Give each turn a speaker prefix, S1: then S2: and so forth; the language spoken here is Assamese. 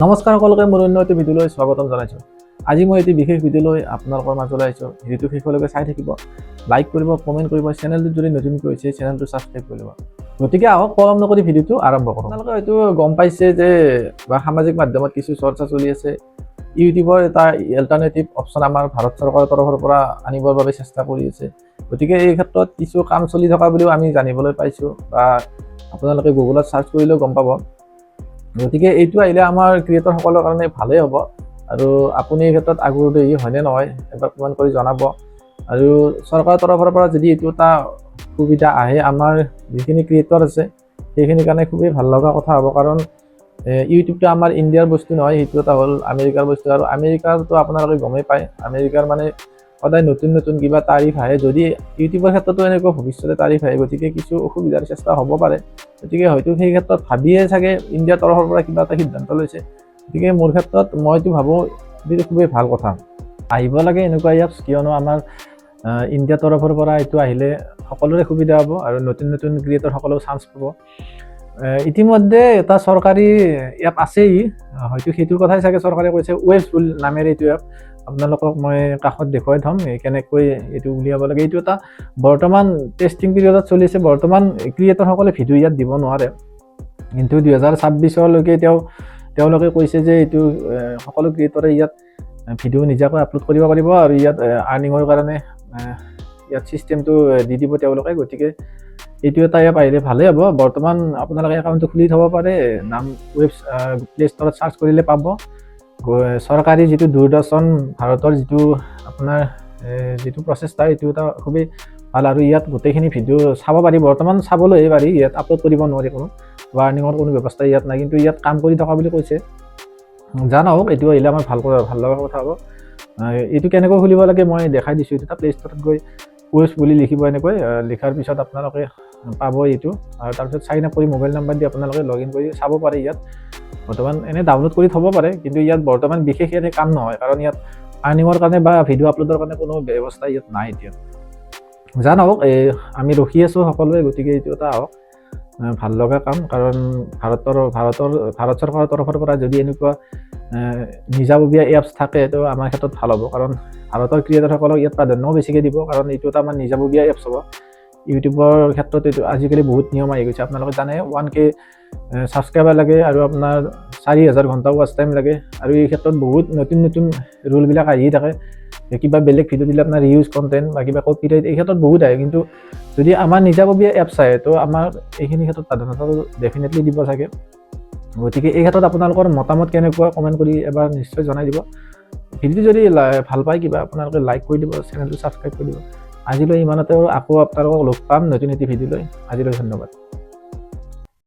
S1: নমস্কাৰ সকলোকে, মোৰ অন্য এটি ভিডিঅ'লৈ স্বাগতম জনাইছোঁ। আজি মই এটি বিশেষ ভিডিঅ' লৈ আপোনালোকৰ মাজলৈ আহিছোঁ। ভিডিঅ'টো শেষলৈকে চাই থাকিব, লাইক কৰিব, কমেণ্ট কৰিব। চেনেলটো যদি নতুনকৈ হৈছে, চেনেলটো ছাবস্ক্ৰাইব কৰি ল'ব। গতিকে আহক, পলম নকৰি ভিডিঅ'টো আৰম্ভ কৰোঁ। আপোনালোকে হয়তো গম পাইছে যে বা সামাজিক মাধ্যমত কিছু চৰ্চা চলি আছে, ইউটিউবৰ এটা এল্টাৰনেটিভ অপশ্যন আমাৰ ভাৰত চৰকাৰৰ তৰফৰ পৰা আনিবৰ বাবে চেষ্টা কৰি আছে। গতিকে এই ক্ষেত্ৰত কিছু কাম চলি থকা বুলিও আমি জানিবলৈ পাইছোঁ বা আপোনালোকে গুগলত চাৰ্চ কৰিলেও গম পাব। গতিকে এইটো আহিলে আমাৰ ক্ৰিয়েটৰসকলৰ কাৰণে ভালেই হ'ব। আৰু আপুনি এই ক্ষেত্ৰত আগ্ৰহী হয়নে নহয়, এবাৰ কমেণ্ট কৰি জনাব। আৰু চৰকাৰৰ তৰফৰ পৰা যদি এইটো এটা সুবিধা আহে, আমাৰ যিখিনি ক্ৰিয়েটৰ আছে সেইখিনিৰ কাৰণে খুবেই ভাল লগা কথা হ'ব। কাৰণ ইউটিউবটো আমাৰ ইণ্ডিয়াৰ বস্তু নহয়, সেইটো এটা হ'ল আমেৰিকাৰ বস্তু। আৰু আমেৰিকাৰটো আপোনালোকে গমেই পায়, আমেৰিকাৰ মানে সদায় নতুন নতুন কিবা তাৰিফ আহে। যদি ইউটিউবৰ ক্ষেত্ৰতো এনেকুৱা ভৱিষ্যতে তাৰিফ আহে, গতিকে কিছু অসুবিধাৰ চেষ্টা হ'ব পাৰে। গতিকে হয়তো সেই ক্ষেত্ৰত ভাবিয়ে চাগে ইণ্ডিয়াৰ তৰফৰ পৰা কিবা এটা সিদ্ধান্ত লৈছে। গতিকে মোৰ ক্ষেত্ৰত মইতো ভাবোঁ এইটো খুবেই ভাল কথা, আহিব লাগে এনেকুৱা এপছ। কিয়নো আমাৰ ইণ্ডিয়াৰ তৰফৰ পৰা এইটো আহিলে সকলোৰে সুবিধা হ'ব আৰু নতুন নতুন ক্ৰিয়েটৰসকলেও চান্স পাব। ইতিমধ্যে এটা চৰকাৰী এপ আছেই, হয়তো সেইটোৰ কথাই চাগে চৰকাৰে কৈছে। ৱেবছ বুলি নামেৰে এইটো এপ আপোনালোকক মই কাষত দেখুৱাই থ'ম, এই কেনেকৈ এইটো উলিয়াব লাগে। এইটো এটা বৰ্তমান টেষ্টিং পিৰিয়ডত চলিছে। বৰ্তমান ক্ৰিয়েটৰসকলে ভিডিঅ' ইয়াত দিব নোৱাৰে। কিন্তু 2026লৈকে তেওঁলোকে কৈছে যে এইটো সকলো ক্ৰিয়েটৰে ইয়াত ভিডিঅ' নিজাকৈ আপলোড কৰিব পাৰিব আৰু ইয়াত আৰ্নিঙৰ কাৰণে ইয়াত ছিষ্টেমটো দি দিব তেওঁলোকে। গতিকে এইটো এটা এপ আহিলে ভালেই হ'ব। বৰ্তমান আপোনালোকে একাউণ্টটো খুলি থ'ব পাৰে। নাম ৱেবছ, প্লে ষ্ট'ৰত চাৰ্চ কৰিলে পাব। চৰকাৰী যিটো দূৰদৰ্শন ভাৰতৰ যিটো আপোনাৰ যিটো প্ৰচেষ্টা, এইটো এটা খুবেই ভাল। আৰু ইয়াত গোটেইখিনি ভিডিঅ' চাব পাৰি, বৰ্তমান চাবলৈহে পাৰি, ইয়াত আপলোড কৰিব নোৱাৰি কোনো বা আৰ্নিঙৰ কোনো ব্যৱস্থা ইয়াত নাই। কিন্তু ইয়াত কাম কৰি থকা বুলি কৈছে। যা নহওক, এইটো আহিলে আমাৰ ভাল লগা কথা হ'ব। এইটো কেনেকৈ খুলিব লাগে মই দেখাই দিছোঁ। এইটো এটা প্লে ষ্ট'ৰত গৈ ৱেবছ বুলি লিখিব এনেকৈ। লিখাৰ পিছত আপোনালোকে পাব এইটো। আৰু তাৰপিছত চাইন আপ কৰি মোবাইল নাম্বাৰ দি আপোনালোকে লগ ইন কৰি চাব পাৰে। ইয়াত বৰ্তমান এনেই ডাউনলোড কৰি থ'ব পাৰে, কিন্তু ইয়াত বৰ্তমান বিশেষ ইয়াতে কাম নহয়, কাৰণ ইয়াত আৰ্নিঙৰ কাৰণে বা ভিডিঅ' আপলোডৰ কাৰণে কোনো ব্যৱস্থা ইয়াত নাই এতিয়া। যা নহওক, এই আমি ৰখি আছোঁ সকলোৱে। গতিকে এইটো এটা আহক, ভাল লগা কাম। কাৰণ ভাৰতৰ ভাৰতৰ ভাৰত চৰকাৰৰ তৰফৰ পৰা যদি এনেকুৱা নিজাববীয়া এপছ থাকে, তো আমাৰ ক্ষেত্ৰত ভাল হ'ব। কাৰণ ভাৰতৰ ক্ৰিয়েটৰসকলক ইয়াত প্ৰাধান্যও বেছিকৈ দিব, কাৰণ এইটো এটা আমাৰ নিজাববীয়া এপছ হ'ব। ইউটিউবৰ ক্ষেত্ৰত এইটো আজিকালি বহুত নিয়ম আহি গৈছে। আপোনালোকে জানে, 1K subscriber লাগে আৰু আপোনাৰ 4000 ঘণ্টা ৱাচ টাইম লাগে। আৰু এই ক্ষেত্ৰত বহুত নতুন নতুন ৰুলবিলাক আহি থাকে। কিবা বেলেগ ভিডিঅ' দিলে আপোনাৰ ৰিউজ কণ্টেণ্ট বা কিবা কপিৰাইট, এই ক্ষেত্ৰত বহুত আহে। কিন্তু যদি আমাৰ নিজাববীয়া এপছ আহে, তো আমাৰ এইখিনি ক্ষেত্ৰত প্ৰাধান্যতাটো ডেফিনেটলি দিব চাগে। গতিকে এই ক্ষেত্ৰত আপোনালোকৰ মতামত কেনেকুৱা, কমেণ্ট কৰি এবাৰ নিশ্চয় জনাই দিব। ভিডিঅ'টো যদি ভাল পায় কিবা, আপোনালোকে লাইক কৰি দিব, চেনেলটো ছাবস্ক্ৰাইব কৰি দিব। আজিলৈ ইমানতে। আকৌ আপোনালোকক লগ পাম নতুন এটি ভিডিঅ' লৈ। আজিলৈ ধন্যবাদ।